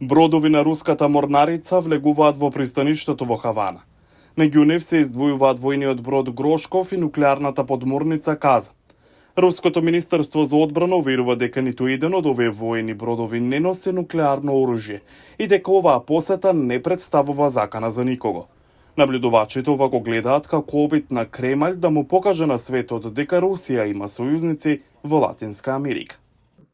Бродови на руската морнарица влегуваат во пристаништето во Хавана. Меѓу нив се издвојуваат војниот брод Грошков и нуклеарната подморница Казан. Руското министерство за одбрана уверува дека ниту еден од овие војни бродови не носи нуклеарно оружје и дека оваа посета не представува закана за никого. Наблюдувачите овако гледаат како обид на Кремљ да му покаже на светот дека Русија има сојузници во Латинска Америка.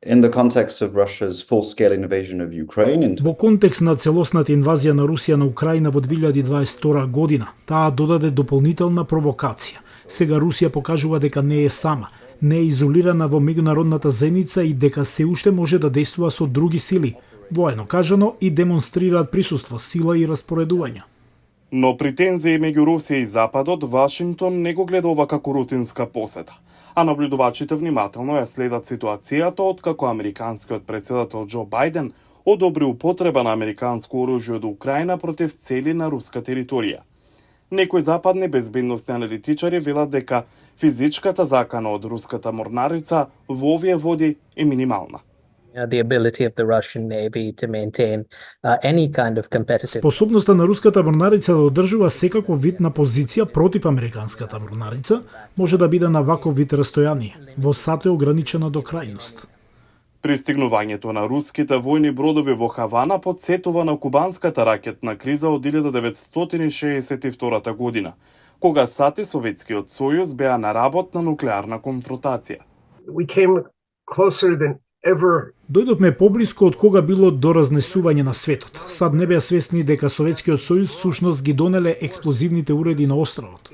In the context of Russia's full-scale invasion of Ukraine Во контекст на целосната инвазија на Русија на Украина во 2022 година, таа додаде дополнителна провокација. Сега Русија покажува дека не е сама, не е изолирана во меѓународната заедница и дека се уште може да действува со други сили, воено кажано, и демонстрираат присуство, сила и распоредување. Но при тензии меѓу Русија и Западот, Вашингтон не го гледа ова како рутинска посета, а наблюдувачите внимателно ја следат ситуацијата откако американскиот председател Џо Бајден одобри употреба на американско оружје од Украина против цели на руска територија. Некои западни безбедносни аналитичари велат дека физичката закана од руската морнарица во овие води е минимална. The ability of the Russian Navy to maintain any kind of competitive. Способноста на руската морнарица да одржува секаков вид на позиција против американската морнарица може да биде на ваков вид растојание, во сат е ограничена до крајност. Пристигнувањето на руските војни бродови во Хавана потсетува на кубанската ракетна криза од 1962 година, кога САД и Советскиот сојуз беа на работ на нуклеарна конфронтација. We came closer than ever. Дојдовме поблиско од кога било до разнесување на светот. САД не беа свесни дека Советскиот сојуз всушност ги донеле експлозивните уреди на островот.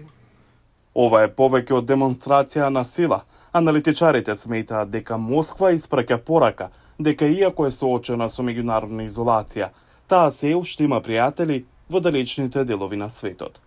Ова е повеќе од демонстрација на сила. Аналитичарите сметаат дека Москва испраќа порака дека иако е соочена со меѓународна изолација, таа се уште има пријатели во далечните делови на светот.